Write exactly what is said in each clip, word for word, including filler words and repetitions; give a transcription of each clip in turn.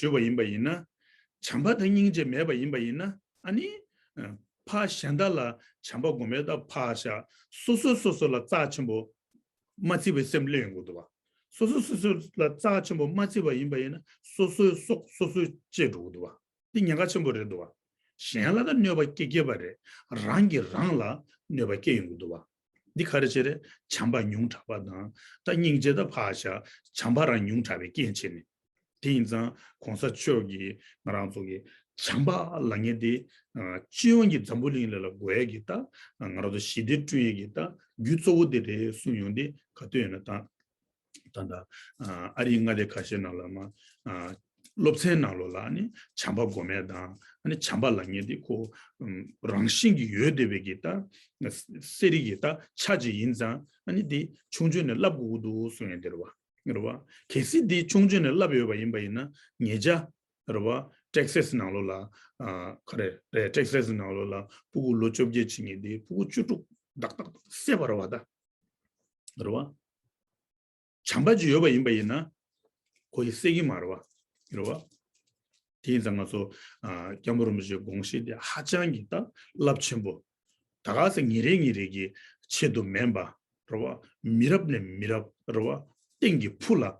བརྗོད་པ་ཡིན་པ་ཡིན་ན། བྱམས་པ་དང་སྙིང་རྗེ་མེད་པ་ཡིན་པ་ཡིན་ན། ཨ་ནི། ཕར་གཞན་དག་ལ་བྱམས་པ་སྒོམ་པའི་ད་ཕར་བཞག་སོ་སོས་སོ་སོ་ལ་རྩ་ཆེན་པོ་མ་བརྩི་བའི་སེམས་སླེབས་ཡོང་གི་འདུག་བ། སོ་སོས་སོ་སོ་ལ་རྩ་ཆེན་པོ་མ་བརྩི་བ་ཡིན་པ་ཡིན་ན། སོ་སོའི་སྲོག་སོ་སོས་བཅད་འགྲོ་གི་འདུག་བ། འདི་ཉེན་ཁ་ཆེན་པོ་རེད་འདུག་བ། གཞན་ལ་ད་གནོད་པ་སྐྱེལ་སྐྱེལ་བ་རེད། རང་གིས་རང་ལ་གནོད་པ་སྐྱེལ་ཡོང་གི་འདུག་བ། འདི་ག་རེ་བྱས་རེད། བྱམས་པ་ཉུང་དྲགས་པ་དང་། ད་སྙིང་རྗེ་ད་ཕར་བཞག་བྱམས་པ་རང་ཉུང་དྲགས་པའི་རྐྱེན་བྱས་ནས། དེ་ཡིན་ཙང་གོང་ས་མཆོག་གིས་ང་རང་ཚོ་གི་བྱམས་པ་ལབ་མཁན་དེ། ཨ། སྤྱི་ཡོངས་ཀྱི་འཛམ་བུ་གླིང་ལ་ལ་དགོས་ཡ་གི་ད། ང་རང་ཚོ་ཞི་བདེ་བསྐྲུན་ཡ་གི་ད་རྒྱུ་གཙོ་བོ་དེ་རེད་གསུངས་ཡོང་དུས་ག་དུས་ཡིན་ན་ད། ད་ལྟ། ཨ། ཨ་རིའི་མངའ་སྡེ་ཁ་ཤས་ནང་ལ་མ། ཨ། སློབ་ཚན་ནང་ལོགས་ལ་ནི་བྱམས་པ་སྒོམ་ཡ་དང་། ཨ་ནི་བྱམས་པ་ལབ་མཁན་དེ་ཁོ། ཨམ། རང་བཞིན་གྱིས་ཡོད་བསྡད་པའི་གི་ད། གསེར་གྱི་ད་ཆ་ཅིག་ཡིན་ཙང་། ཨ་ནི་དེ་ཆུང་ཆུང་ནས་བསླབ་དགོས་ཀྱི་འདུག་གསུང་ཡ་དེ་རེད་བ། རེད་བ། གལ་སྲིད་དེ་ཆུང་ཆུང་ནས་བསླབ་ཡོད་པ་ཡིན་པ་ཡིན་ན། ཉེ་ཆར། རེད་བ། ཊེག་སཱས་ནང་ལོགས་ལ། ཨ། ག་རེ་རེད། ཊེག་སཱས་ནང་ལོགས་ལ་ཕྲུ་གུ་ལོ་བཅོ་བརྒྱད་ཕྱིན་མཁན་དེ་ཕྲུ་གུ་བཅུ་དྲུག་ཏག་ཏག་བསད་པ་རེད་བ་ད། རེད་བ། བྱམས་པ་ཅིག་ཡོད་པ་ཡིན་པ་ཡིན་ན། ཁོ་ཡིས་བསད་ཀྱི་མ་རེད་བ། རེད་བ། དེ་ཡིན་ཙང་ང་ཚོ། ཨ། སྐྱབས་མགོན་རིན་པོ་ཆེའི་དགོངས་གཞི་དེ་ཧ་ཅང་གི་ད་རླབས་ཆེན་པོ། ད་ག་ཟེ་ཉིན་རེ་ཉིན་རེ་གི་ཆེད་དུ་མིན་པ། རེད་བ། མི་རབས་ནས་མི་རབས། རེད་བ། གཏིང་གི་ཕུ་ལ། ཨ།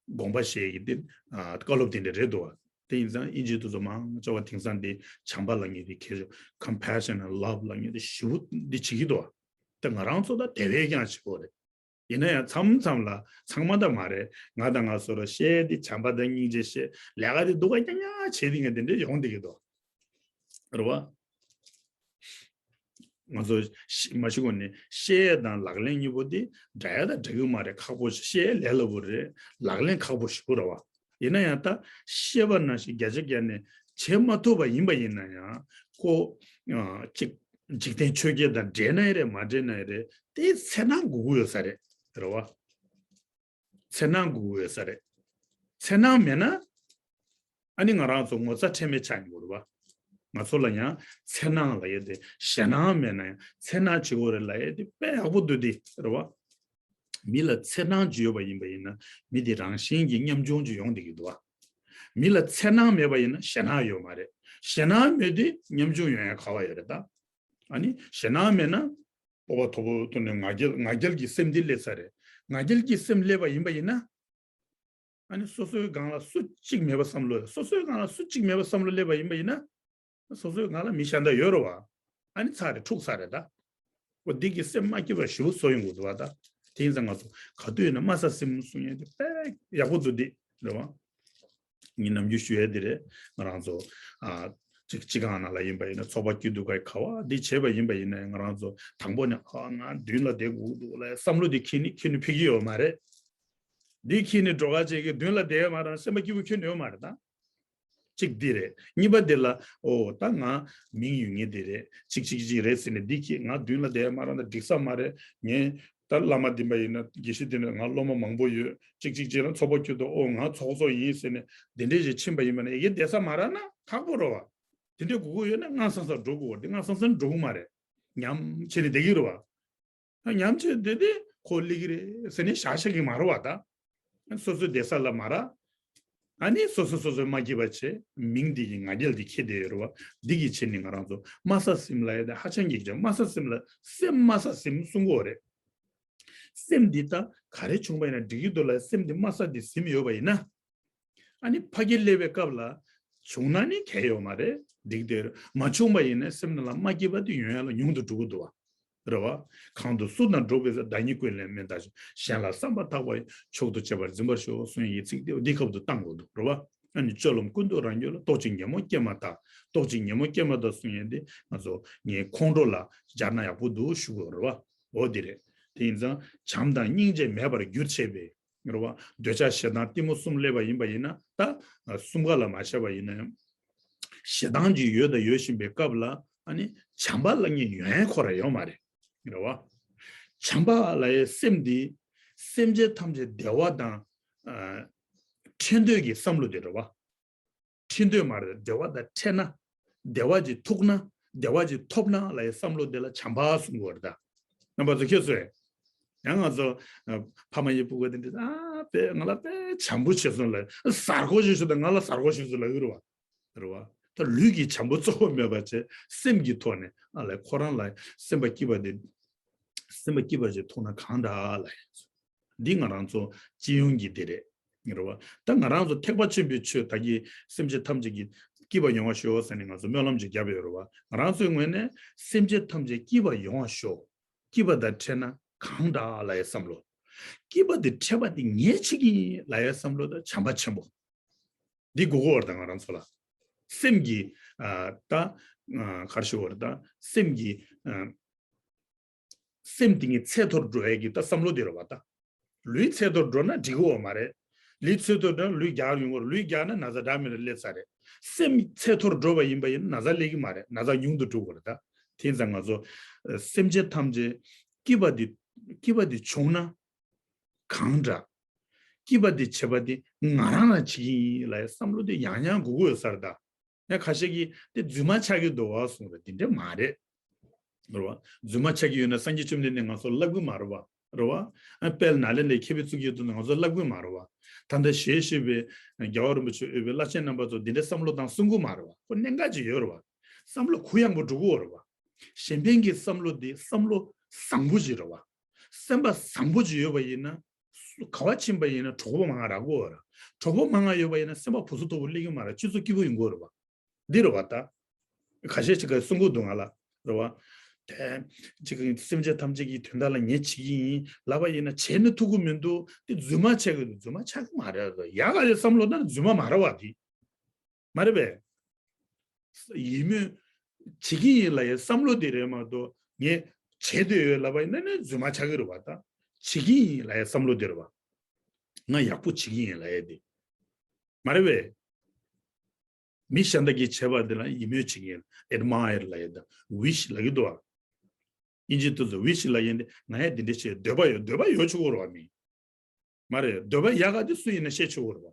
དགོངས་པ་བཞེས་ཀྱི་དེ། ཨ། བཀའ་སློབ་དེ་འདྲ་རེད་འདུག་བ། དེ་ཡིན་ཙང་དབྱིན་ཇིའི་དུས་ཚོད་མང་ཆེ་བ་དེང་སང་དེ་བྱམས་པ་ལབ་མཁན་དེ་གལ་ཆེ། Compassion and Love ལབ་མཁན་དེ་ཞེ་པོ་འདི་བྱེད་ཀྱི་འདུག་བ། དེ་ང་རང་ཚོ་ད་དེ་བས་ཀྱང་ཆེ་པོ་རེད། ཡིན་ན་ཡང་མཚམས་མཚམས་ལ། ཚང་མ་ད་མ་རེད། ང་དང་ང་སོ་ར་བཤད་དེ་བྱམས་པ་དང་སྙིང་རྗེ་བཤད། ལས་ཀ་དེ་སྡུག་ག་རྐྱང་རྐྱང་བྱེད་དེ་ངས་དེ་འདྲས་ཡོང་བསྡད་ཀྱི་འདུག་རེད་བ། ང་ཚོ་ཤ- མ་གཞི་གོང་ནས་བཤད་ཡ་དང་ལག་ལེན་གཉིས་པོ་དེ་འདྲ་ཡ་དང་འདྲ་གི་མ་རེད། ཁག་པོ་ཞིག་བཤད་ཡ་ལས་སླ་པོ་རེད། ལག་ལེན་ཁག་པོ་ཞེ་པོ་རེད་བ། ཡིན་ན་ཡང་ད་བཤད་པ་ནང་བཞིན་བརྒྱ་ཆ་བརྒྱ་ནས་བྱེད་མ་ཐུབ་པ་ཡིན་པ་ཡིན་ན་ཡང་། ཁོ། ཨ། ཅིག་འཇིག་རྟེན་ཆོས་བརྒྱད་དང་འབྲེལ་ན་ཡང་རེད། མ་འབྲེལ་ན་ཡང་རེད། དེ་འཚེར་སྣང་དགོས་ཀྱི་ཡོད་ས་རེད། རེད་བ། འཚེར་སྣང་དགོས་ཀྱི་ཡོད་ས་རེད། འཚེར་སྣང་མེད་ན། ཨ་ནི་ང་རང་ཚོ་ངོ་ཚ་ཁྲེལ་མེད་ཆགས་ཡོང་གི་རེད་བ། ང་ཚོ་ལ་ཡང་འཚེར་སྣང་ལབ་ཡས་དེ། ཞེད་སྣང་མེད་ན་ཡང་འཚེར་སྣང་བྱེད་དགོས་རེད་ལབ་ཡས་དེ་དཔེ་ཡག་པོ་འདུག་དེ་རེད་བ། མི་ལ་འཚེར་སྣང་ཅིག་ཡོད་པ་ཡིན་པ་ཡིན་ན། མི་དེ་རང་བཞིན་གྱིས་ཉམ་ཆུང་ཅིག་ཡོང་བསྡད་ཀྱི་འདུག་བ། མི་ལ་འཚེར་སྣང་མེད་པ་ཡིན་ན་ཞེད་སྣང་ཡོད་མ་རེད། ཞེད་སྣང་མེད་དུས་ཉམ་ཆུང་ཡོང་ཡ་ག་བ་ཡོད་རེད་ད། ཨ་ནི་ཞེད་སྣང་མེད་ན། སྤོབས་པ་མཐོ་པོ་ཐོག་ནས་ང་རྒྱལ་ང་རྒྱལ་གྱི་སེམས་འདི་སླེབས་ས་རེད། ང་རྒྱལ་གྱི་སེམས་སླེབས་པ་ཡིན་པ་ཡིན་ན། ཨ་ནི་སོ་སོའི་སྒང་ལ་སུ་གཅིག་མེད་པ་བསམ་བློ། སོ་སོའི་སྒང་ལ་སུ་གཅིག་མེད་པ་བསམ་བློ་སླེབས་པ་ཡིན་པ་ཡིན་ན། སོ་སོའི་སྒང་ལ་མི་གཞན་དག་ཡོད་རེད་བ། ཨ་ནི་ཚར་རེད། འཁྲུག་ས་རེད་ད། འོ་འདི་གི་སེམས་མ་སྐྱིད་པ་ཞེ་པོ་བཟོ་ཡོང་གི་འདུག་བ་ད། དེ་ཡིན་ཙང་ང་ཚོ་ག་དུས་ཡིན་ན་དམའ་ས་སེམས་གསུང་ཡས་དེ་དཔེ་ཡག་པོ་འདུག་འདི་རེད་བ། ངས་ནམ་རྒྱུན་ཞུ་ཡས་དེ་རེད། ང་རང་ཚོ། ཨ། གཅིག་སྤྱི་ཁང་ནང་ལ་ཡིན་པ་ཡིན་ན། ཚོགས་པ་སྐྱིད་སྡུག་ག་ག་བ་འདི་བྱས་པ་ཡིན་པ་ཡིན་ན། ང་རང་ཚོ་དང་པོ་ནས། ཨ། ང་མདུན་ལ་བསྡད་དགོས་འདུག་ལབ་བསམ་བློ་འདི་ཁྱེར་ནས་ཁྱེར་ནས་ཕེབས་ཀྱི་ཡོད་མ་རེད། འདི་ཁྱེར་ནས་འགྲོ་ག་བྱེད་ཀྱི་མདུན་ལ་བསྡད་ཡོད་མ་རེད། སེམས་པ་སྐྱིད་པོ་ཁྱོན་ནས་ཡོད་མ་རེད་ད། གཅིག་འདི་རེད། གཉིས་པ་འདི་ལ། ཨོ་ད་ང་མིང་ཡོད་མཁན་འདི་རེད། གཅིག་གཅིག་གཅིག་རེད་ཟེར་ནས་འདི་ཁྱེར། ང་མདུན་ལ་བསྡད་ཡོད་མ་རེད་ད། འགྲིག་ས་མ་རེད། ངས། ད་བླ་མ་འདི་མ་ཡིན་ན། དགེ་བཤེས་འདི་ན་ང་སློབ་མ་མང་པོ་ཡོད། གཅིག་གཅིག་གཅིག་ལ་ཚོགས་པ་སྐྱིད་སྡུག། ཨོ་ང་ཚོགས་གཙོ་ཡིན་ཟེར་ནས་འདི་འདྲས་ཞིག་ཕྱིན་པ་ཡིན་པ་ན། ཡ་གི་བསྡད་ས་མ་རག་ན་ཁག་པོ་རེད་བ། དེ་འདྲས་དགོས་མཁོ་ཡོད་ན་སྔ་སང་སང་འགྲོ་དགོས་བ། དེ་སྔ་སང་སང་འགྲོ་གི་མ་རེད། ཉམས་བྱས་ནས་བསྡད་ཀྱི་རེད་བ། ཨ། ཉམས་བྱས་བསྡད་དེ་ཁོ་སླེབས་ཀྱི་རེད་ཟེར་ནས་བཞག་བཞག་གི་མ་རེད་བ་ད། སོ་སོའི་བསྡད་ས་ལ་མ་རག་ཨ་ནི་སོ་སོ་སོ་སོའི་མ་སྐྱིད་པ་བྱས། མིང་འདི་གི་ང་རྒྱལ་འདི་ཁྱེར་བསྡད་ཡོད་རེད་བ། འདི་གི་ཆེད་ནས་ང་རང་ཚོ་དམའ་ས་སེམས་ལབ་ཡ་དེ་ཧ་ཅང་གི་ཆེ། དམའ་ས་སེམས་ལ། སེམས་དམའ་ས་སེམས་གསུང་གི་ཡོད་རེད། སེམས་འདི་ད་ག་རེ་བྱུང་བ་ཡིན་ན་འགྲིག་གི་འདུག་ལབ། སེམས་འདི་དམའ་ས་འདི་ཟིན་ཡོད་པ་ཡིན་ན། ཨ་ནི་ཕ་གི་སླེབས་པའི་སྐབས་ལ་བྱུང་ན་ནི་གལ་ཡོད་མ་རེད། འགྲིག་དེ་རེད། མ་བྱུང་བ་ཡིན་ན་སེམས་ནང་ལ་མ་སྐྱིད་པ་དེ་ཡོང་ཡ་ལ་ཉུང་དུ་འགྲོ་གི་འདུག་བ། རེད་བ། གང་དུ་སུ་དང་འགྲོགས་པའི་ཚེ། བདག་ཉིད་ཀུན་ལས་མི་འདའ་ཞིང་། གཞན་ལ་བསམ་པ་ཐག་པ་ཡིས། མཆོག་ཏུ་གཅེས་པར་འཛིན་པར་ཤོག་གསུང་ཡའི་ཚིག་དེ་འདི་ཁབ་ཏུ་བཏང་དགོས་འདུག་རེད་བ། ཨ་ནི་སྤྱོད་ལམ་ཀུན་ཏུ་རང་རྒྱུད་ལ། རྟོག་ཅིང་ཉོན་མོངས་སྐྱེས་མ་ཐག་རྟོག་ཅིང་ཉོན་མོངས་སྐྱེས་མ་ཐག་གསུང་ཡས་འདི་ང་ཚོ་ངའི་ཁོང་ཁྲོ་ལ་སྦྱར་ན་ཡག་པོ་འདུག་ཞུ་དགོས་རེད་བ། འོ་འདི་རེད། དེ་ཡིན་ཙང་བྱམས་དང་སྙིང་རྗེ་མེད་པར་གྱུར་བྱས་པའི། རེད་བ། འདོད་ཆགས་ཞེ་སྡང་གཏི་མུག་གསུམ་སླེབས་པ་ཡིན་པ་ཡིན་ན། ད་གསུམ་ཀ་ལ་མ་བཤད་པ་ཡིན་ན་ཡང་། ཞེ་སྡང་གཅིག་ཡོད་དང་ཡོད་བཞིན་པའི་སྐབས་ལ། ཨ་ནི་བྱམས་པ་ལབ་མཁན་ཡོང་ཡ་ཁོ་རང་ཡོད་མ་རེད། རེད་བ། བྱམས་པ་ལབ་ཡའི་སེམས་འདི་སེམས་ཅན་ཐམས་ཅད་བདེ་བ་དང་། ཨ། འཕྲད་འདོད་ཀྱི་བསམ་བློ་དེ་རེད་བ། འཕྲད་འདོད་མ་རེད། བདེ་བ་དང་འཕྲད་ན། བདེ་བ་ཅིག་ཐུག་ན། བདེ་བ་ཅིག་ཐོབ་ན་ལབ་ཡའི་བསམ་བློ་དེ་ལ་བྱམས་པ་གསུང་གི་ཡོད་རེད་ད། རྣམ་པ་ཚོ་ཁྱེད་ཚོས། ཡང་ང་ཚོ་ཨ་ཕ་མ་ཡི་སྤུ་གུ་དེ་འདྲ་ཨ་དཔེ་ང་ལ་དཔེ་བྱམས་པོ་བྱེད་སོང་ལ་གཟར་གོ་ཞིག་ཞུ་དང་ང་ལ་གཟར་གོ་ཞིག་ཞུ་ལ་ཡོད་རེད་བ། རེད་བ། ད་ལུས་ཀྱི་བྱམས་པོ་གཙོ་བོ་མེད་པ་བྱས་སེམས་ཀྱི་ཐོག་ནས་ཨ་ལས་ཁོ་རང་ལ་སེམས་པ་སྐྱིད་པ་དེ་སེམས་པ་སྐྱིད་པ་ཞིག་ཐོག་ན་གང་འདྲ་ལ་ཡ། འདི་ང་རང་ཚོ་སྤྱི་ཡོངས་ཀྱི་འདི་རེད། རེད་བ། ད་ང་རང་ཚོ་ཐེག་པ་ཆེན་པོའི་ཆོས་ད་གིན་སེམས་ཅན་ཐམས་ཅད་ཀྱི་སྐྱིད་པ་ཡོང་བ་ཤོག་ཟེར་ནས་ང་ཚོ་སྨོན་ལམ་ཅིག་བརྒྱབ་ཡོད་རེད་བ། ང་རང་ཚོའི་ངོས་ནས་སེམས་ཅན་ཐམས་ཅད་སྐྱིད་པ་ཡོང་བ་ཤོག་སྐྱིད་པ་དང་འཕྲད་ན་གང་འདྲ་ལ་ཡ་བསམ་བློ། སྐྱིད་པ་དེ་འཕྲད་པ་དེ་ངས་བྱེད་ཀྱི་ཡིན་ལ་ཡ་བསམ་བློ་དང་བྱམས་པ་ཆེན་པོ། འདི་དགོས་ཀྱི་ཡོད་རེད་ད་ང་རང་ཚོ་ལ། སེམས་ཀྱི་ཨ་ད་ཨ་ག་རེ་ཞུ་དགོས་རེད་ད། སེམས་ཀྱི་ཨ་སེམས་དེ་ངའི་ཚད་མཐོར་འགྲོ་ཡས་ཀྱི་ད་བསམ་བློ་དེ་རེད་བ་ད། ལུས་ཚད་མཐོར་འགྲོ་ན་འགྲིག་གི་ཡོད་མ་རེད། ལུས་ཚད་མཐོར་འགྲོ་ན་ལུས་རྒྱགས་ཡོང་གི་རེད། ལུས་རྒྱགས་ན་ན་ཚ་འདྲ་མི་འདྲ་སླེབས་ཚར་རེད། སེམས་ཚད་མཐོར་འགྲོ་བ་ཡིན་པ་ཡིན་ན་ན་ཚ་སླེབས་ཀྱི་མ་རེད། ན་ཚ་ཉུང་དུ་འགྲོ་གི་རེད་ད། དེ་ཡིན་ཙང་ང་ཚོ་ཨ་སེམས་ཅན་ཐམས་ཅད་སྐྱིད་པ་དེ་སྐྱིད་པ་དེ་བྱུང་ན་གང་འདྲ། སྐྱིད་པ་དེ་བྱེད་པ་དེ་ང་རང་རང་བྱེད་ཀྱི་ཡིན་ལ་ཡ་བསམ་བློ་དེ་ཡང་ཡང་དགོས་ཀྱི་ཡོད་ས་རེད་ད། ཡང་ཁ་ཤས་ཀྱིས་དེ་རྫུན་མ་ཆགས་ཀྱི་འདུག་བ་གསུངས་རེད། དེ་འདྲ་མ་རེད། རེད་བ། རྫུན་མ་ཆགས་ཀྱི་ཡོད་ན་སངས་རྒྱས་བཅོམ་ལྡན་འདས་ང་ཚོར་བསླབ་གི་མ་རེད་བ། རེད་བ། ཨ་དཔལ་ནཱ་ལེནྡྲའི་མཁས་པའི་གཙུག་གི་ཐུགས་ང་ཚོར་བསླབ་གི་མ་རེད་བ། ད་ལྟ་ཞལ་བཞེས་པའི་རྒྱལ་བ་རིན་པོ་ཆེ་འོས་པའི་བླ་ཆེན་རྣམ་པ་ཚོ་འདི་འདྲའི་བསམ་བློ་བཏང་གསུང་གི་མ་རེད་བ། ཁོ་གནད་འགག་ཅིག་ཡོད་རེད་བ། བསམ་བློ་གུ་ཡངས་པོ་འགྲོ་གི་ཡོད་རེད་བ། གཞན་ཕན་གྱི་བསམ་བློ་འདི་བསམ་བློ་བཟང་པོ་ཅིག་རེད་བ། སེམས་པ་བཟང་པོ་ཅིག་ཡོད་པ་ཡིན་ན། ག་བ་ཕྱིན་པ་ཡིན་ན་གྲོགས་པོ་མང་ང་རག་གི་ཡོད་རེད། གྲོགས་པོ་མང་ང་ཡོད་པ་ཡིན་ན་སེམས་པ་ཕུན་སུམ་ཚོགས་པོ་སླེབས་ཀྱི་མ་རེད། སྤྱི་ཚོགས་སྐྱིད་པོ་ཡོང་གི་ཡོད་རེད་བ། འདི་རེད་བ་ད། ཁ་ཤས་ཅིག་གིས་གསུང་གི་འདུག་ང་ལ། རེད་བ། དེ་ཅིག་སེམས་ཅན་ཐམས་ཅད་ཀྱི་དོན་དག་ལ་ངས་བྱེད་ཀྱི་ཡིན་ལབ་པ་ཡིན་ན་བྱས་ན་ཐུབ་ཀྱི་མི་འདུག་དེ་རྫུན་མ་ཆགས་ཀྱི་འདུག་རྫུན་མ་ཆགས་ཀྱི་མ་རེད། ཡག་ག་ལས་བསམ་བློ་བཏང་ན་རྫུན་མ་མ་རེད་བ་དེ། མ་རེད་པས། ཡིད་སྨོན་བྱེད་ཀྱི་ཡིན་ལབ་ཡའི་བསམ་བློ་དེ་རེད་མ་གཏོགས་ངས་བྱེད་འདོད་ཡོད་ལབ་པ་ཡིན་ན་ནི་རྫུན་མ་ཆགས་ཀྱི་རེད་བ་ད། བྱེད་ཀྱི་ཡིན་ལབ་ཡའི་བསམ་བློ་དེ་རེད་བ། ང་ཡག་པོ་བྱེད་ཀྱི་ཡིན་ལབ་ཡ་དེ། མ་རེད་པས། མི་གཞན་དག་གིས་བྱས་པ་འདི་ལ་ཡིད་སྨོན་བྱེད་ཀྱི་ཡིན། Admire ལབ་ཡ་དང་wish ལབ་ཀྱི་འདུག་བ། དབྱིན་ཇི་དུས་སུ་wish ལབ་ཡིན་ཏེ་ང་ཡང་འདི་འདྲ་བྱེད་འདོད་པ་ཡོད། འདོད་པ་ཡོད་ཆོག་གི་རེད་བ་མི། མ་རེད། འདོད་པ་ཡག་ག་དེ་སུ་ཡིན་ན་བཤད་ཆོག་གི་རེད་བ།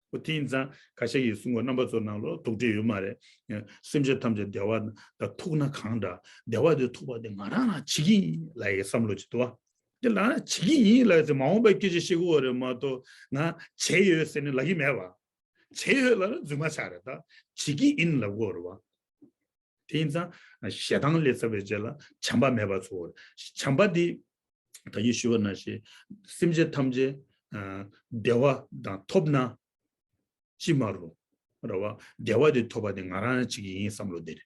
འོ་དེ་ཡིན་ཙང་ཁ་ཤས་ཀྱིས་གསུང་གོ་རྣམ་པ་ཚོ་ནང་ལོགས་དོགས་འདྲི་ཡོད་མ་རེད། སེམས་ཅན་ཐམས་ཅད་བདེ་བ་དང་ཐུག་ན་གང་འདྲ། བདེ་བ་དེ་ཐུག་པ་དེ་ང་རང་རང་བྱེད་ཀྱི་ཡིན་ལབ་ཡའི་བསམ་བློ་ཅིག་འདུག་བ། དེ་ལ་བྱེད་ཀྱི་ཡིན་ལབ་ཡ་དེ་མ་འོངས་པའི་སྐད་ཆ་བཤད་ཀྱི་ཡོད་རེད་མ་གཏོགས་ང་བྱས་ཡོད་ཟེར་ནས་ལབ་ཀྱི་མེད་བ། བྱས་ཡོད་ལབ་ན་རྫུན་མ་ཆགས་རེད་ད། བྱེད་ཀྱི་ཡིན་ལབ་དགོས་རེད་བ། དེ་ཡིན་ཙང་ཞེ་སྡང་སླེབས་ཚར་བའི་རྗེས་ལ་བྱམས་པ་མེད་པ་ཚོར། བྱམས་པ་འདི་ད་གིན་ཞུས་པ་ནང་བཞིན་སེམས་ཅན་ཐམས་ཅད་ཨ་བདེ་བ་དང་ཐོབ་ན་ཅི་མ་རུང་། རེད་བ། བདེ་བ་དེ་ཐོབ་པ་དེ་ང་རང་རང་བྱེད་ཀྱི་ཡིན་བསམ་བློ་དེ་རེད།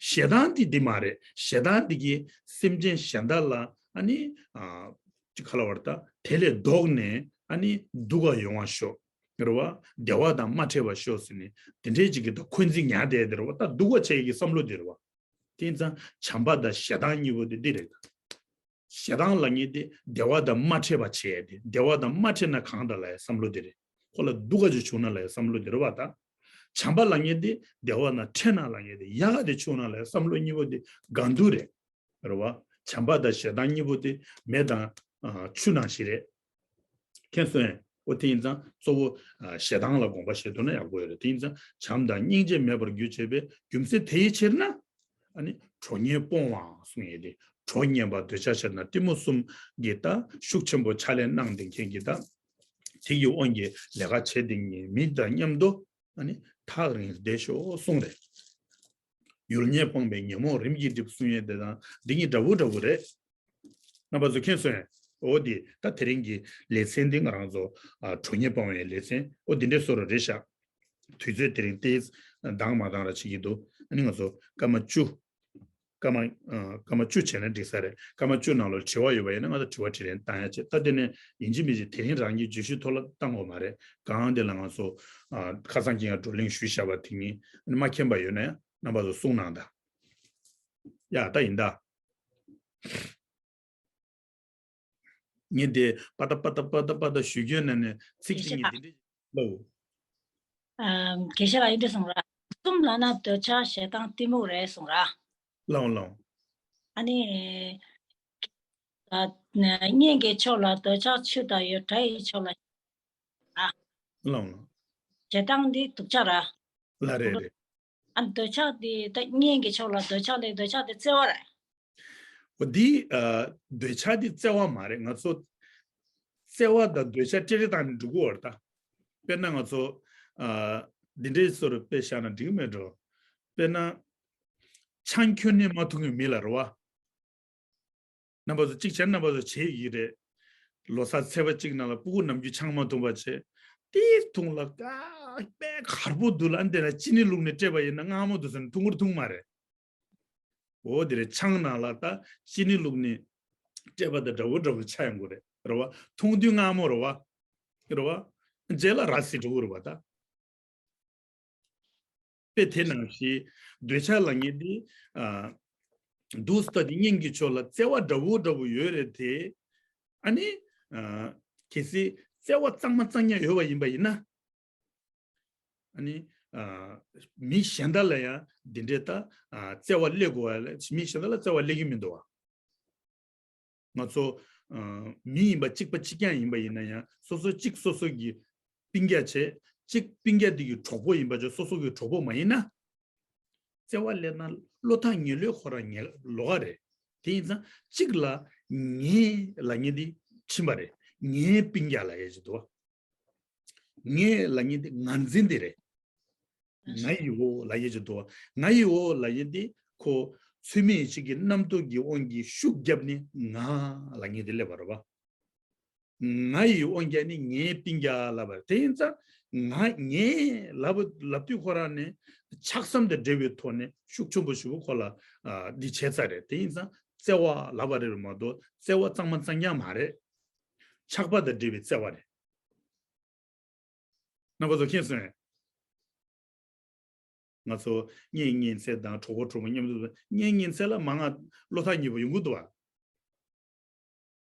ཞེ་སྡང་དེ་འདི་མ་རེད། ཞེ་སྡང་འདི་གིས་སེམས་ཅན་གཞན་དག་ལ་ཨ་ནི་ཨ་ཅི་ག་ལབ་དགོས་རེད་ད། དེ་ལས་ལྡོག་ནས་ཨ་ནི་སྡུག་ག་ཡོང་བ་ཤོག་རེད་བ། བདེ་བ་དང་མ་འཕྲད་པ་ཤོག་ཟེར་ནས་དེ་འདྲའི་ཅིག་གི་ད་འཁོན་འཛིན་ཉར་བསྡད་དེ་རེད་བ། ད་སྡུག་ག་བྱེད་ཀྱི་བསམ་བློ་དེ་རེད་བ། དེ་ཡིན་ཙང་བྱམས་པ་དང་ཞེ་སྡང་གཉིས་པོ་དེ་འདི་རེད། ཞེ་སྡང་ལབ་མཁན་དེ་བདེ་བ་དང་མ་འཕྲད་པ་བྱེད་ཡ་དེ། བདེ་བ་དང་མ་འཕྲད་ན་གང་འདྲ་ལབ་ཡ་བསམ་བློ་དེ་རེད། ཁོ་ལ་སྡུག་ག་ཅིག་བྱུང་ན་ལབ་ཡ་བསམ་བློ་དེ་རེད་བ་ད། བྱམས་པ་ལབ་མཁན་དེ་བདེ་བ་ན་འཕྲད་ན་ལབ་མཁན་དེ། ཡག་ག་དེ་བྱུང་ན་ལབ་ཡ་བསམ་བློ་གཉིས་པོ་དེ་འགལ་འདུ་རེད། རེད་བ། བྱམས་པ་དང་ཞེ་སྡང་གཉིས་པོ་དེ་མེ་དང་ཨ་ཆུ་ནང་བཞིན་རེད། མཁྱེན་སོང་ངས། འོ་དེ་ཡིན་ཙང་གཙོ་བོ་ཨ་ཞེ་སྡང་ལ་དགོངས་པ་བཞེས་ཐུབ་ན་ཡག་པོ་ཡོད་རེད། དེ་ཡིན་ཙང་བྱམས་དང་སྙིང་རྗེ་མེད་པར་གྱུར་ཅེས་པའི་རྒྱུ་མཚན་དེའི་ཕྱིར་ན། ཨ་ནི་གྲོགས་ངན་སྤོང་བའང་གསུངས་ཡོད་དེ། གྲོགས་ངན་པ་འདོད་ཆགས་ཞེ་སྡང་གཏི་མུག་གསུམ་གྱི་ད་ཤུགས་ཆེན་པོ་ཕྱག་ལས་གནང་བསྡད་མཁན་གྱི་ད། དེ་ཡི་དབང་གིས་ལས་ཀ་བྱེད་བསྡད་མཁན་མི་དང་མཉམ་དུ་ཨ་ནི་ཐག་རིང་བསྡད་ཤོག་གསུངས་རེད། ཡུལ་ངན་སྤངས་པས་ཉོན་མོངས་རིམ་གྱིས་འགྲིབ་གསུང་ཡས་དེ་དང་འདི་གཉིས་འདྲ་བོ་འདྲ་བོ་རེད། རྣམ་པ་ཚོ་མཁྱེན་སོང་ངས། འོ་དེ་ད་དེ་རིང་གི་ལེ་ཚན་འདི་ང་རང་ཚོ་ཨ་གྲོགས་ངན་སྤང་བའི་ལེ་ཚན་འོ་འདི་འདྲའི་བཟོ་འདྲ་རེད་ཤག་དུས་ཚོད་དེ་རིང་ཏོག་ཙམ་འདང་མ་འདང་ར་བྱེད་ཀྱི་འདུག་ཨ་ནི་ང་ཚོ་སྐར་མ་བཅུ། སྐར་མ་ཨ་སྐར་མ་བཅུ་བྱས་ན་འགྲིག་ས་རེད། སྐར་མ་བཅུ་ནང་ལོགས་དྲི་བ་ཡོད་པ་ཡིན་ན་ང་ཚོ་དྲི་བ་དྲིས་ལན་བཏང་ཡ་བྱེད། ད་དེ་ནས་ཡིན་གཅིག་མིན་གཅིག་དེ་རིང་རང་གི་བརྗོད་གཞི་ཐོག་ལ་བཏང་དགོས་མ་རེད། གང་དེ་ལ་ང་ཚོ་ཨ་ཁ་སང་ཁྱེད་ཀྱིས་བགྲོ་གླེང་ཞུས་བཞག་པ་དེ་ཉིད་མ་མཁྱེན་པ་ཡོད་ན་ཡང་རྣམ་པ་ཚོ་གསུང་གནང་དང་། ཡ་ད་ཡིན་ད། ངས་དེ་པ་ཏ་པ་ཏ་པ་ཏ་པ་ཏ་ཞུ་རྒྱུ་ན་ནས་ཚིག་གཅིག་ངས་དེ་འདྲས་ལབ། ཨམ། དགེ་བཤེས་ལགས་ཡིན་དུས་གསུང་ར། གསུམ་ལབ་ན་འདོད་ཆགས་ཞེ་སྡང་གཏི་མུག་རེད་གསུང་ར། ལའོ་ལའོ། ཨ་ནི། ཨ་གཉེན་གྱི་ཕྱོགས་ལ་འདོད་ཆགས་ཆུ་ལྟར་ཡོད། དགྲ་ཡི་ཕྱོགས་ལ། ཨ། ལའོ་ལའོ། ཞེ་སྡང་འདི་སྡུག་ཅག་ར། ལ་རེད་རེད། ཨ་འདོད་ཆགས་འདི་ད་གཉེན་གྱི་ཕྱོགས་ལ་འདོད་ཆགས་ལས་འདོད་ཆགས་འདི་བརྩེ་བ་རེད། འོ་འདི་ཨ་འདོད་ཆགས་འདི་བརྩེ་བ་མ་རེད། ང་ཚོ་བརྩེ་བ་དང་འདོད་ཆགས་ཏྲེ་ཏྲེ་བཏང་ནས་འགྲོ་གི་ཡོད་རེད་ད། དཔེར་ན་ང་ཚོ་ཨ་འདི་འདྲའི་བཟོ་འདྲ་དཔེ་བཞག་ན་འགྲིག་གི་མེད་འགྲོ། དཔེར་ན་ཆང་ཁྱོན་ནས་མ་འཐུང་མཁན་མི་ལ་རེད་བ། རྣམ་པ་ཚོ་གཅིག་བྱས་རྣམ་པ་ཚོ་བྱེད་ཡི་རེད། ལོ་གསར་ཚེས་པ་གཅིག་ནང་ལ་ཕྲུ་གུ་ནམ་རྒྱུན་ཆང་མ་འཐུང་པ་བྱས། དེ་འཐུང་ལ་ཀ་དཔེ་གར་པོ་འདུག་ལ། ཨ་འདི་ལ་ཅི་ནི་བླུགས་ནས་སྤྲད་པ་ཡིན་ན་མངར་མོ་འདུག་ཟེར་ནས་འཐུང་གི་རེད་འཐུང་མ་རེད། འོ་དེ་རེད། ཆང་ནང་ལ་ད་ཅི་ནི་བླུགས་ནས་སྤྲད་པ་དང་འདྲ་བོ་འདྲ་བོ་ཆགས་ཡོང་གི་རེད། རེད་བ། འཐུང་དུས་མངར་མོ་རེད་བ། རེད་བ། རྗེས་ལ་ར་བཟི་འགྲོ་གི་རེད་བ་ད། དཔེ་དེ་ནང་བཞིན་འདོད་ཆགས་ལབ་མཁན་དེ་ཨ་འདུག་སེ་ད་དེ་སྙིང་གི་ཕྱོགས་ལ་བརྩེ་བ་འདྲ་བོ་འདྲ་བོ་ཡོད་རེད་དེ། ཨ་ནི་ཨ་གལ་སྲིད་བརྩེ་བ་གཙང་མ་གཙང་རྐྱང་ཡོད་པ་ཡིན་པ་ཡིན་ན། ཨ་ནི་ཨ་མི་གཞན་དག་ལ་ཡང་འདི་འདྲའི་ད་ཨ་བརྩེ་བ་སླེབས་དགོས་པ་ལས། མི་གཞན་དག་ལ་བརྩེ་བ་སླེབས་ཀྱི་མི་འདུག་བ། ང་ཚོ་ཨ་མི་ཡིན་པ་གཅིག་པ་གཅིག་རྐྱང་ཡིན་པ་ཡིན་ན་ཡང་སོ་སོ་གཅིག་སོ་སོ་གི་སྤུན་ཀྱག་བྱས། གཅིག་སྤུན་ཀྱག་དེ་གི་གྲོགས་པོ་ཡིན་པ་བྱས། སོ་སོ་གི་གྲོགས་པོ་མ་ཡིན་ན། བརྩེ་བ་སླེབས་ན་བློ་ཐག་ཉེ་ལོས་ཁོ་རང་ཉེ་ལོགས་ཀ་རེད། དེ་ཡིན་ཙང་གཅིག་ལ་ངའི་ལབ་མཁན་དེ་ཕྱིན་པ་རེད། ངའི་སྤུན་ཀྱག་ལབ་ཡས་ཅིག་འདུག་བ། ངའི་ལབ་མཁན་དེ་ངར་འཛིན་དེ་རེད། ང་ཡི་འོ་ལབ་ཡས་ཅིག་འདུག་བ། ང་ཡི་འོ་ལབ་ཡས་དེ་ཁོ་ཚུལ་མིན་ཡིད་བྱེད་ཀྱི་རྣམ་རྟོག་གི་དབང་གིས་ཤུགས་བརྒྱབ་ནས་ང་ལབ་མཁན་དེ་སླེབས་པ་རེད་བ། ང་ཡི་དབང་རྒྱལ་ནི་ངའི་སྤུན་ཀྱག་ལབ་པ་རེད། དེ་ཡིན་ཙང་ང་ངའི་ལབ་ལབ་དུས་ཁོ་རང་ནས་ཆགས་སམ་དང་འབྲེལ་བའི་ཐོག་ནས་ཤུགས་ཆེན་པོ་ཞེ་པོ་ཁོ་ལ་ཨ་འདི་བྱས་ཚར་རེད། དེ་ཡིན་ཙང་བརྩེ་བ་ལབ་པ་རེད་མ་གཏོགས་བརྩེ་བ་གཙང་མ་གཙང་རྐྱང་མ་རེད། ཆགས་པ་དང་འབྲེལ་བའི་བརྩེ་བ་རེད། རྣམ་པ་ཚོ་མཁྱེན་སོང་ངས། ང་ཚོ་གཉེན་ཉེ་ཚན་དང་གྲོགས་པོ་གྲོགས་མོ་མཉམ་དུ། གཉེན་ཉེ་ཚན་ལ་མང་ང་བློ་ཐག་ཉེ་པོ་ཡོང་གི་འདུག་བ།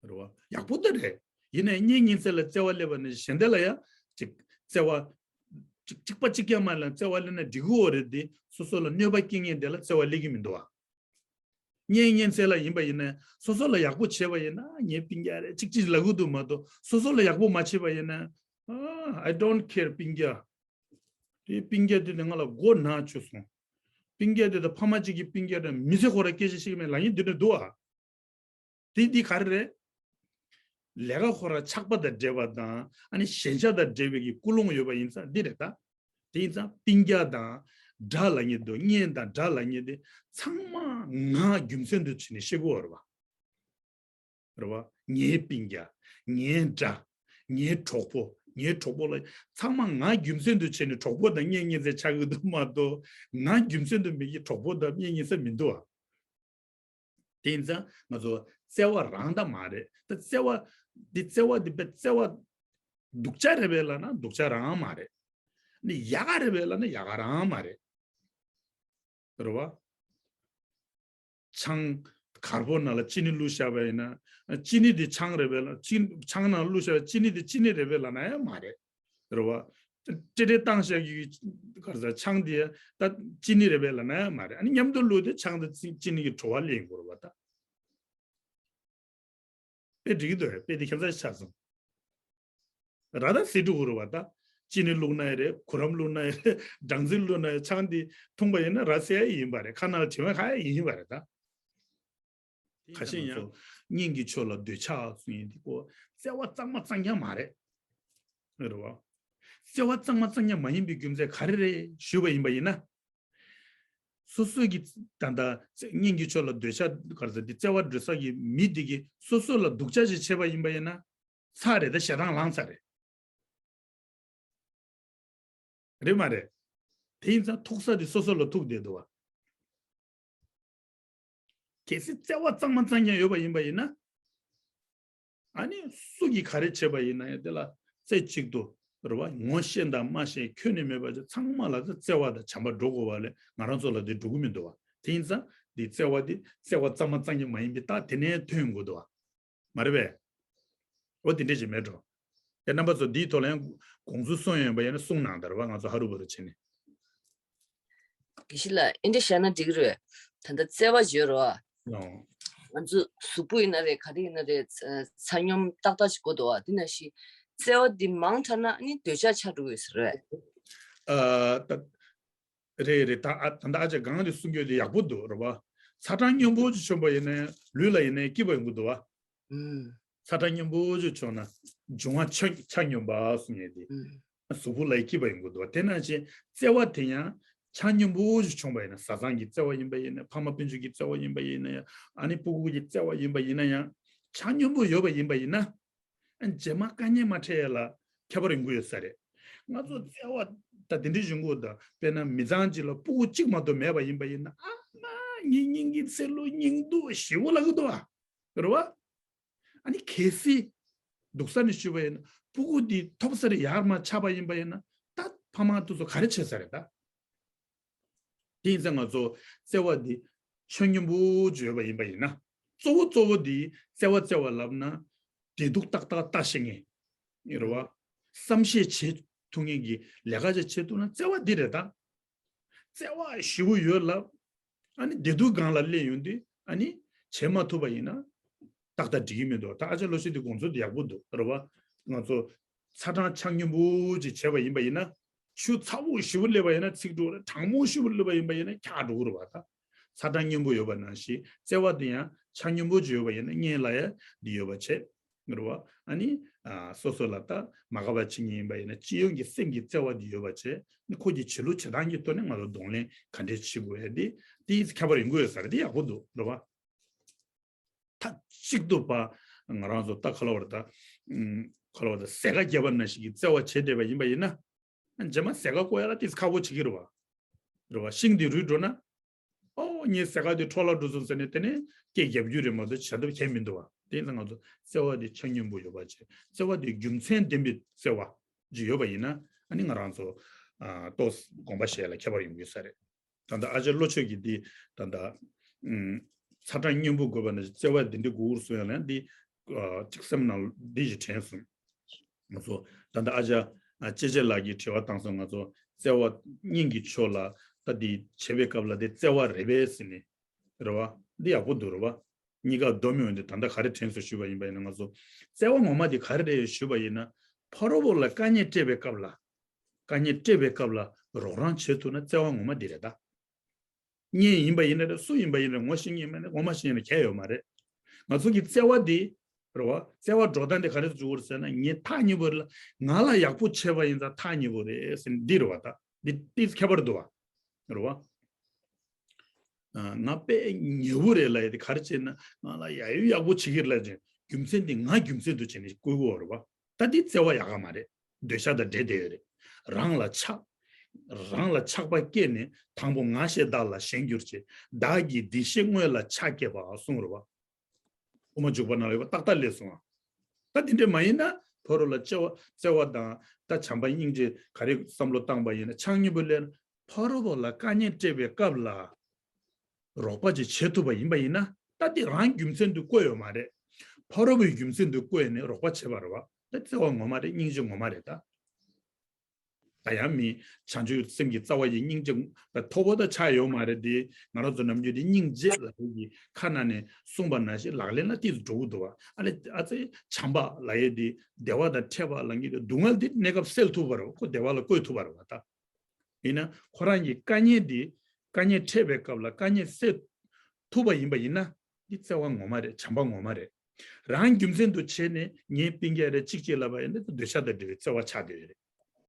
རེད་བ། ཡག་པོ་ད་རེད། ཡིན་ནའི་གཉེན་ཉེ་ཚན་ལ་བརྩེ་བ་སླེབས་པ་ནི་གཞན་དག་ལ་ཡང་ཅིག་བརྩེ་བ་ཅིག་གཅིག་པ་གཅིག་རྐྱང་མ་ལ་བརྩེ་བ་སླེབས་ན་འགྲིག་གི་ཡོད་རེད་དེ། སོ་སོ་ལ་གནོད་པ་སྐྱེལ་མཁན་དེ་ལ་བརྩེ་བ་སླེབས་ཀྱི་མི་འདུག་བ། གཉེན་ཉེ་ཚན་ལ་ཡིན་པ་ཡིན་ན་སོ་སོ་ལ་ཡག་པོ་བྱས་པ་ཡིན་ན་ངའི་སྤུན་ཀྱག་རེད་ཅིག་ཅིག་ལབ་གི་འདུག་མ་གཏོགས་སོ་སོ་ལ་ཡག་པོ་མ་བྱས་པ་ཡིན་ན། ཨ། I don't care སྤུན་ཀྱག་དེ་སྤུན་ཀྱག་དེ་ནི་ང་ལ་མགོ་ན་བཅུག་སོང་། སྤུན་ཀྱག་དེ་དང་ཕ་མ་གཅིག་གི་སྤུན་ཀྱག་དང་མི་ཚེ་ཁོ་ར་སྐད་ཆ་བཤད་ཀྱི་མེད་ལབ་མཁན་འདི་འདྲ་འདུག་ཨ། དེ་འདི་ག་རེ་རེད། ལས་ཀ་ཁོ་ར་ཆགས་པ་དང་འབྲེལ་བ་དང་ཨ་ནི་ཞེན་ཆགས་དང་འབྲེལ་བའི་གི་ཀུན་སློང་ཡོད་པ་ཡིན་ཙང་འདི་རེད་ད། དེ་ཡིན་ཙང་སྤུན་ཀྱག་དང་དགྲ་ལབ་མཁན་འདུག་གཉེན་དང་དགྲ་ལབ་མཁན་དེ་ཚང་མ་ང་རྒྱུ་མཚན་དུ་བྱས་ནས་བཤད་དགོས་པ་རེད་བ། རེད་བ། ངའི་སྤུན་ཀྱག་ངའི་དགྲ། ངའི་གྲོགས་པོ། ངའི་གྲོགས་པོ་ལ་ཚང་མ་ང་རྒྱུ་མཚན་དུ་བྱས་ནས་གྲོགས་པོ་དང་གཉེན་ཉེ་ཚན་ཆགས་ཀྱི་འདུག་མ་གཏོགས་ང་རྒྱུ་མཚན་དུ་མེད་ཀྱི་གྲོགས་པོ་དང་གཉེན་ཉེ་ཚན་མི་འདུག་ཨ། དེ་ཡིན་ཙང་ང་ཚོ་བརྩེ་བ་རང་ད་མ་རེད་ད། བརྩེ་བ་འདི་བརྩེ་བ་འདི་དཔེ་བརྩེ་བ་སྡུག་ཅག་རེད་པས་ལབ་ན་སྡུག་ཅག་རང་མ་རེད། ནི་ཡག་ག་རེད་པས་ལབ་ན་ཡག་ག་རང་མ་རེད། རེད་བ། ཆང་གར་པོ་ནང་ལ་ཅི་ནི་བླུགས་བཞག་པ་ཡིན་ན། ཅི་ནི་དེ་ཆང་རེད་པས་ལབ། ཅི་ཆང་ནང་བླུགས་བཞག་པ་ཅི་ནི་དེ་ཅི་ནི་རེད་པས་ལབ་ན་ཡང་མ་རེད། རེད་བ། ཏྲེ་ཏྲེ་བཏང་བཞག་གི་གར་ས་ཆང་དེ་ད་ཅི་ནི་རེད་པས་ལབ་ན་ཡང་མ་རེད། ཨ་ནི་མཉམ་དུ་བླུགས་ཏེ་ཆང་དང་ཅི་ཅི་ནི་གི་བྲོ་བ་ལེན་དགོས་རེད་བ་ད། དཔེ་འགྲིག་གི་འདུག་དཔེ་དེ་ཁྱད་མཚར་ཆགས་སོང་། ར་ད་ཟེར་འགྲོ་གི་རེད་བ་ད། ཅི་ནི་བླུགས་ན་ཡང་རེད། གུ་རམ་བླུགས་ན་ཡང་རེད། སྦྲང་རྩི་བླུགས་ན་ཡང་ཆང་འདི་འཐུང་པ་ཡིན་ན་ར་ཟེར་ཡ་ཡིན་པ་རེད། ཁ་ནང་ལ་དྲི་མ་ཁ་ཡ་ཡིན་པ་རེད་ད། ཁ་ཤས་ཡང་སྙིང་གི་ཕྱོགས་ལ་འདོད་ཆགས་གསུང་ཡིན་དེ་ཀོ་བརྩེ་བ་གཙང་མ་གཙང་རྐྱང་མ་རེད། རེད་བ། བརྩེ་བ་གཙང་མ་གཙང་རྐྱང་མ་ཡིན་པའི་རྒྱུ་མཚན་ག་རེ་རེད་ཞུས་པ་ཡིན་པ་ཡིན་ན། སོ་སོ་གི་ད་ལྟ་སྙིང་གི་ཕྱོགས་ལ་འདོད་ཆགས་ག་རེ་ཟེར་འདི་བརྩེ་བ་འགྲོ་ས་གི་མི་འདི་གི་སོ་སོ་ལ་སྡུག་ཅག་ཅིག་བྱས་པ་ཡིན་པ་ཡིན་ན། ཚར་རེད་ད། ཞེ་སྡང་ལངས་ཚར་རེད། རེད་མ་རེད། དེ་ཡིན་ཙང་ཐུག་ས་དེ་སོ་སོ་ལ་ཐུག་བསྡད་འདུག་བ། གལ་སྲིད་བརྩེ་བ་གཙང་མ་གཙང་རྐྱང་ཡོད་པ་ཡིན་པ་ཡིན་ན། ཨ་ནི་སུ་གིས་ག་རེ་བྱས་པ་ཡིན་ན་ཡང་དེ་ལ་རྩེ་གཅིག་ཏུ་རེད་བ། ངོ་ཤེས་དང་མ་ཤེས་ཁྱོན་ནས་མེད་པ་ཅིག་ཚང་མ་ལ་བརྩེ་བ་དང་བྱམས་པ་འགྲོ་དགོས་པ་ལས་ང་རང་ཚོ་ལ་དེ་འགྲོ་གི་མི་འདུག་བ། དེ་ཡིན་ཙང་འདི་བརྩེ་བ་འདི་བརྩེ་བ་གཙང་མ་གཙང་རྐྱང་མ་ཡིན་པའི་རྟགས་དེ་ནས་ཐོན་དགོས་འདུག་བ། མ་རེད་པས། འོ་དེ་འདྲས་ཅིག་མེད་འགྲོ། དེ་རྣམ་པ་ཚོ་འདིའི་ཐོག་ལ་ཡང་དགོངས་ཚུལ་གསུང་ཡོད་པ་ཡིན་ན་གསུང་གནང་དང་རེད་བ། ང་ཚོ་ཧ་རུ་བ་རུ་བྱས་ནས། དགེ་བཤེས་ལགས་ཨེ་འདྲ་བཤད་ན་འགྲིག་གི་རེད། ད་ལྟ་བརྩེ་བ་བརྗོད་རོགས། ཨོ། ང་ཚོ་གཟུགས་པོ་ཡིན་ན་རེད། ག་རེ་ཡིན་ན་རེད། ཚ་སྙོམས་ཏག་ཏག་ཅིག་དགོས་འདུག་བ། དེ་ནང་བཞིན་བརྩེ་བ་འདི་མང་དྲགས་ན་ནི་འདོད་ཆགས་ཆགས་འགྲོ་གི་ཟེར་རེད། ཨ། ད། རེད་རེད། ད་ཨ་ད་ལྟ་ཨ་ཅག་གང་དེ་གསུང་རྒྱུ་དེ་ཡག་པོ་འདུག་རེད་བ། ཚ་གྲང་སྙོམས་པོ་ཅིག་བྱུང་པ་ཡིན་ན་ཡང་ལུས་ལ་ཡིན་ན་ཡང་སྐྱིད་པ་ཡོང་གི་འདུག་བ། ཨུམ། ཚ་གྲང་སྙོམས་པོ་ཅིག་བྱུང་ན་འབྱུང་བ་ཆ་ཆ་སྙོམས་པ་གསུང་ཡས་དེ། ཨུམ། གཟུགས་པོ་ལ་སྐྱིད་པ་ཡོང་གི་འདུག་བ། དེ་ནང་བཞིན་བརྩེ་བ་དེ་ཡང་ཆ་སྙོམས་པོ་ཅིག་བྱུང་པ་ཡིན་ན། བཟའ་ཚང་གི་བརྩེ་བ་ཡིན་པ་ཡིན་ན། ཕ་མ་སྤུན་མཆེད་ཀྱི་བརྩེ་བ་ཡིན་པ་ཡིན་ན་ཡང་། ཨ་ནི་སྤུ་གུ་གི་བརྩེ་བ་ཡིན་པ་ཡིན་ན་ཡང་། ཆ་སྙོམས་པོ་ཡོད་པ་ཡིན་པ་ཡིན་ན། རྗེས་མ་དཀའ་ངལ་མ་འཕྲད་ཡ་ལ་ཁྱད་པར་ཡོང་གི་ཡོད་ས་རེད། ང་ཚོ་བརྩེ་བ་ད་དེ་འདྲ་ཡོང་གི་ཡོད་ད། དཔེར་ན་མི་ཚང་གཅིག་ལ་སྤུ་གུ་གཅིག་མ་གཏོགས་མེད་པ་ཡིན་པ་ཡིན་ན། ཨ་མ་ངའི་སྙིང་གི་ཚིལ་ལོ་སྙིང་སྡུག་ཞེ་པོ་ལབ་གི་འདུག་ཨ། རེད་བ། ཨ་ནི་གལ་སྲིད་སྡུག་ས་ནས་ཞུས་པ་ཡིན་ན། སྤུ་གུ་འདི་ཐོབ་ས་རེ་ཡར་མར་ཆགས་པ་ཡིན་པ་ཡིན་ན། ད་ཕ་མ་དེ་ཚོ་ག་རེ་བྱེད་ས་རེད་ད། དེ་ཡིན་ཙང་ང་ཚོ་བརྩེ་བ་འདི་ཆ་སྙོམས་པོ་བརྗོད་པ་ཡིན་པ་ཡིན་ན། གཙོ་བོ་གཙོ་བོ་འདི་བརྩེ་བ་བརྩེ་བ་ལབ་ན། བདེ་སྡུག་ཏག་ཏག་ལྟ་ཤེས་མཁན། རེད་བ། བསམ་ཤེས་བྱེད་ཐུབ་མཁན་གྱི་ལས་ཀ་ཅིག་བྱེད་ཐུབ་ན་བརྩེ་བ་འདི་རེད་ད། བརྩེ་བ་ཞེ་པོ་ཡོད་ལབ། ཨ་ནི་བདེ་སྡུག་སྒང་ལ་སླེབས་ཡོང་དུས་ཨ་ནི་བྱེད་མ་ཐུབ་པ་ཡིན་ན། ཏག་ཏག་འགྲིག་གི་མི་འདུག་ད་ཨ་ཅག་བློ་ཤེས་དེ་དགོངས་ཚུལ་དེ་ཡག་པོ་འདུག་རེད་བ། ང་ཚོ་ཚ་གྲང་ཆ་སྙོམས་པོ་ཅིག་བྱས་པ་ཡིན་པ་ཡིན་ན། ཆུ་ཚ་པོ་ཞེ་པོ་སླེབས་པ་ཡིན་ན་ཚིག་འགྲོ་རེད། གྲང་མོ་ཞེ་པོ་སླེབས་པ་ཡིན་པ་ཡིན་ན་འཁྱག་འགྲོ་གི་རེད་བ་ད། ཚ་གྲང་སྙོམས་པོ་ཡོད་པ་ནང་བཞིན་བརྩེ་བ་དེ་ཡང་ཆ་སྙོམས་པོ་ཅིག་ཡོད་པ་ཡིན་ན་སྙིང་ལ་ཡ་འདི་ཡོད་པ་བྱེད། རེད་བ། ཨ་ནི། ཨ། སོ་སོ་ལ་ད་མ་དགའ་བ་བྱེད་མཁན་ཡིན་པ་ཡིན་ན་སྤྱི་ཡོངས་ཀྱི་སེམས་ཀྱི་བརྩེ་བ་འདི་ཡོད་པ་བྱས་ནི་ཁོ་གི་བྱེད་ལུགས་བྱེད་སྟངས་ཀྱི་ཐོག་ནས་ང་ཚོ་གདོང་ལེན་ག་འདྲས་བྱེད་དགོས་ཡ་འདི་དེའི་ཁྱད་པར་ཡོང་གི་ཡོད་ས་རེད། འདི་ཡག་པོ་འདུག་རེད་བ། མཐའ་གཅིག་ཏུ་པ་ང་རང་ཚོ་ད་ག་ལ་བར་ད། ཨུམ། ག་ལ་བར་ད་ཟས་ག་རྒྱབ་པ་ནང་བཞིན་གྱི་བརྩེ་བ་བྱེད་བསྡད་པ་ཡིན་པ་ཡིན་ན། རྗེས་མ་ཟས་ག་བཀོག་ཡ་ལ་ཏིས་ཁག་པོ་བྱེད་ཀྱི་རེད་བ། རེད་བ། ཤིང་འདི་རུལ་འགྲོ་ན། ཨོ་ངའི་ཟས་ག་འདི་འཕྲོ་བརླག་འགྲོ་སོང་ཟེར་ནས་དེ་ནས་སྐད་རྒྱབ་རྒྱུ་རེད་མ་གཏོགས་བྱ་ཐབས་གང་མི་འདུག་བ། དེ་ཡིན་ཙང་ང་ཚོ་བརྩེ་བ་འདི་ཆ་སྙོམས་པོ་ཡོད་པ་བྱས། བརྩེ་བ་འདི་རྒྱུ་མཚན་ལྡན་པའི་བརྩེ་བ་ཅིག་ཡོད་པ་ཡིན་ན། ཨ་ནི་ང་རང་ཚོ་ཨ་ཏོག་དགོངས་པ་བཞེས་ལ་ཁྱད་པར་ཡོང་གི་ས་རེད། ད་ལྟ་ཨ་ཅག་བློ་ཆོས་ཀྱིས་འདི་ད་ལྟ་ཨུམ། ཚ་གྲང་སྙོམས་པོ་དགོས་པ་ན་བརྩེ་བ་འདི་འདྲ་དགོས་གསུང་ཡ་ལ་འདི་ཨ་གཅིག་སེམས་ནང་འདི་ཞིག་དྲན་སོང་། ང་ཚོ་ད་ལྟ་ཨ་ཅག་ཨ་ཅེ་ཅེ་ལགས་ཀྱིས་དྲི་བ་བཏང་སོང་། ང་ཚོ་བརྩེ་བ་སྙིང་གི་ཕྱོགས་ལ་ད་འདི་བྱེད་པའི་སྐབས་ལ་འདི་བརྩེ་བ་རེད་པས་ཟེར་ནས་རེད་བ། འདི་ཡག་པོ་འདུག་རེད་བ། གཉིས་ཀ་སྡོམ་ཡོང་དུས་ད་ལྟ་ག་རེ་དྲན་སོང་ཞུས་པ་ཡིན་པ་ཡིན་ན། ང་ཚོ་བརྩེ་བ་ངོ་མ་འདི་ག་རེ་རེད་ཞུས་པ་ཡིན་ན། ཕ་རོལ་པོ་ལ་དཀའ་ངལ་སྤྲད་པའི་སྐབས་ལ། དཀའ་ངལ་སྤྲད་པའི་སྐབས་ལ་རོགས་རམ་བྱེད་ཐུབ་ན་བརྩེ་བ་ངོ་མ་འདི་རེད་ད། གཉེན་ཡིན་པ་ཡིན་ན་རེད། སུ་ཡིན་པ་ཡིན་ན་རེད། ངོ་ཤེས་མཁན་ཡིན་པ་ཡིན་ན་ངོ་མ་ཤེས་མཁན་ཡིན་ན་ཁྱད་ཡོད་མ་རེད། ང་ཚོ་གི་བརྩེ་བ་འདི་རེད་བ། བརྩེ་བ་འགྲོ་སྟངས་འདི་ག་རེ་འཇུག་དགོས་རེད་ཟེར་ན། ངས་ཐག་ཉེ་པོ་རེད་ལ། ང་ལ་ཡག་པོ་བྱས་པ་ཡིན་ཙང་ཐག་ཉེ་པོ་རེད་ཟེར་འདི་རེད་བ། ད་འདི་ཏིས་ཁྱད་པར་འདུག་བ། རེད་བ། ཨ། ང་དཔེ་ཉེ་པོ་རེད་ལབ་ཡ་དེ་ག་རེ་བྱས་ན། ང་ལ་ཡ་ཡོད་ཡག་པོ་བྱེད་ཀྱི་རེད་ལབ་ཅིང་རྒྱུ་མཚན་དེ་ང་རྒྱུ་མཚན་དུ་བྱས་ནས་བསྐུལ་གྱི་ཡོད་རེད་བ། ད་འདི་བརྩེ་བ་ཡག་ག་མ་རེད། འདོད་ཆགས་དང་འདྲེས་བསྡད་ཡོད་རེད། རང་ལ་ཆགས། རང་ལ་ཆགས་པ་སྐྱེས་ནས་དང་པོ་ང་ཞེས་བདག་ལ་ཞེན་གྱུར་ཅིག། བདག་གི་བདེ་གཤེགས་དངོས་ལ་ཆགས་སྐྱེས་པ་གསུངས་རེད་བ། དབུ་མ་འཇུག་པ་ནང་ལ་ཡོད་པ་ཏག་ཏག་སླེབས་སོང་ང་། ད་དེ་འདྲས་མ་ཡིན་ན་ཕ་རོལ་ལ་བརྩེ་བ་བརྩེ་བ་དང་ད་བྱམས་པ་སྙིང་རྗེ་ག་རེ་བསམ་བློ་བཏང་པ་ཡིན་ན། ཆ་སྙོམས་པོ་སླེབས་ན། ཕ་རོལ་པོ་ལ་དཀའ་ངལ་སྤྲད་པའི་སྐབས་ལ་རོགས་པ་ཅིག་བྱེད་ཐུབ་པ་ཡིན་པ་ཡིན་ན། ད་དེ་རང་རྒྱུ་མཚན་དུ་བཀོད་ཡོད་མ་རེད། ཕ་རོལ་པོའི་རྒྱུ་མཚན་དུ་བཀོད་ནས་རོགས་པ་བྱེད་པ་རེད་བ། ད་བརྩེ་བ་ངོ་མ་རེད། སྙིང་རྗེ་ངོ་མ་རེད་ད། ད་ཡང་མི་བྱང་ཆུབ་སེམས་ཀྱི་རྩ་བ་ཡི་སྙིང་རྗེ་ད་མཐོ་པོ་ད་ཆགས་ཡོད་མ་རེད་དེ། ང་རང་ཚོ་ནམ་རྒྱུན་དེ་སྙིང་རྗེ་ལབ་ཡས་ཀྱི་ཁ་ནང་ནས་གསུངས་པ་ནང་བཞིན་ལག་ལེན་ལ་ཏིས་འགྲོ་གི་འདུག་བ། ཨ་ལེ་ཨ་ཙི་བྱམས་པ་ལབ་ཡས་དེ་བདེ་བ་དང་ཕྲད་པ་ལབ་མཁན་དེ་སྡུག་བསྔལ་དེ་གནས་སྐབས་སེལ་ཐུབ་པ་རེད་བ། ཁོ་བདེ་བ་ལ་བཀོད་ཐུབ་པ་རེད་བ་ད། ཡིན་ན་ཁོ་རང་གི་དཀའ་ངལ་དེ་དཀའ་ངལ་འཕྲད་པའི་སྐབས་ལ་དཀའ་ངལ་སེལ་ཐུབ་པ་ཡིན་པ་ཡིན་ན། འདི་བརྩེ་བ་ངོ་མ་རེད། བྱམས་པ་ངོ་མ་རེད། རང་རྒྱུ་མཚན་དུ་བྱས་ནས་ངའི་སྤུན་ཀྱག་རེད་གཅིག་གཅིག་ལབ་པ་ཡིན་ན་འདོད་ཆགས་དང་འབྲེལ་བའི་བརྩེ་བ་ཆགས་བསྡད་ཡོད་རེད།